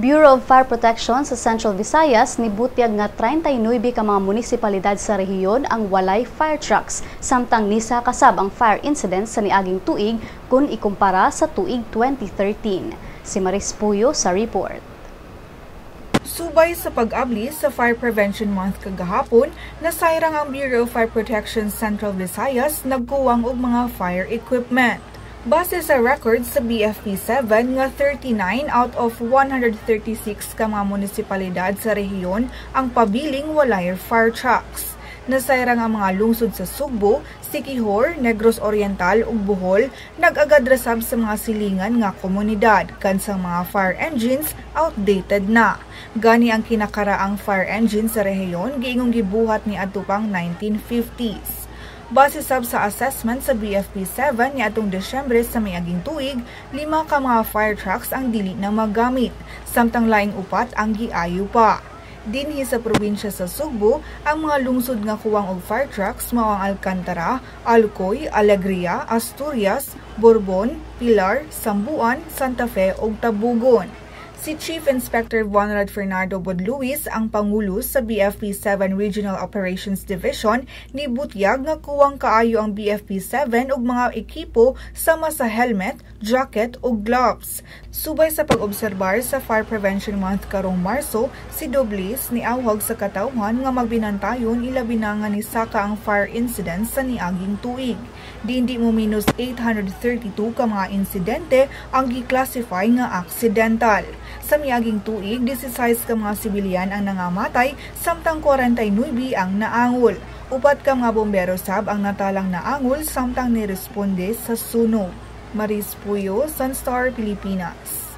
Bureau of Fire Protection sa Central Visayas nibutyag nga 39 ka mga munisipalidad sa rehiyon ang walay fire trucks, samtang nisaka sab ang fire incidents sa niaging tuig kung ikumpara sa tuig 2013. Si Maris Puyo sa report. Subay sa pag-abli sa Fire Prevention Month kagahapon, nasayrang ang Bureau of Fire Protection Central Visayas nagkuwang og mga fire equipment. Base sa records sa BFP 7 nga 39 out of 136 ka mga munisipalidad sa rehiyon ang pabiling walay fire trucks. Nasayrang ang mga lungsod sa Sugbo, Siquijor, Negros Oriental ug Bohol nag-agad rasab sa mga silingan nga komunidad kansang mga fire engines outdated na. Gani ang kinakaraang fire engine sa rehiyon giingong gibuhat ni adto pang 1950s. Base sab sa assessment sa BFP 7 niadtong Desyembre sa miaging tuig, lima ka mga fire trucks ang dili na magamit, samtang laing upat ang giayo pa. Dinhi sa probinsya sa Sugbo, ang mga lungsod nga kuwang og fire trucks mao ang Alcantara, Alcoy, Alegria, Asturias, Borbon, Pilar, Samboan, Santa Fe ug Tabogon. Si Chief Inspector Vonrad Fernando Bodluis, ang pangulo sa BFP 7 Regional Operations Division, ni butyag nga kuwang kaayo ang BFP 7 og mga ekipo sama sa helmet, jacket ug gloves. Subay sa pag-obserbar sa Fire Prevention Month karong Marso, si Doblis niawhag sa katawhan nga magbinantayon, ilabi na nga nisaka ang fire incidents sa niaging tuig. Dindi mo minus 832 ka mga insidente ang gi-classify nga accidental. Sa miaging tuig, 16 ka mga sibilyan ang nangamatay samtang 49 ang naangol. Upat ka mga bombero sab ang natalang naangol samtang niresponde sa sunog. Maris Puyo, Sunstar Pilipinas.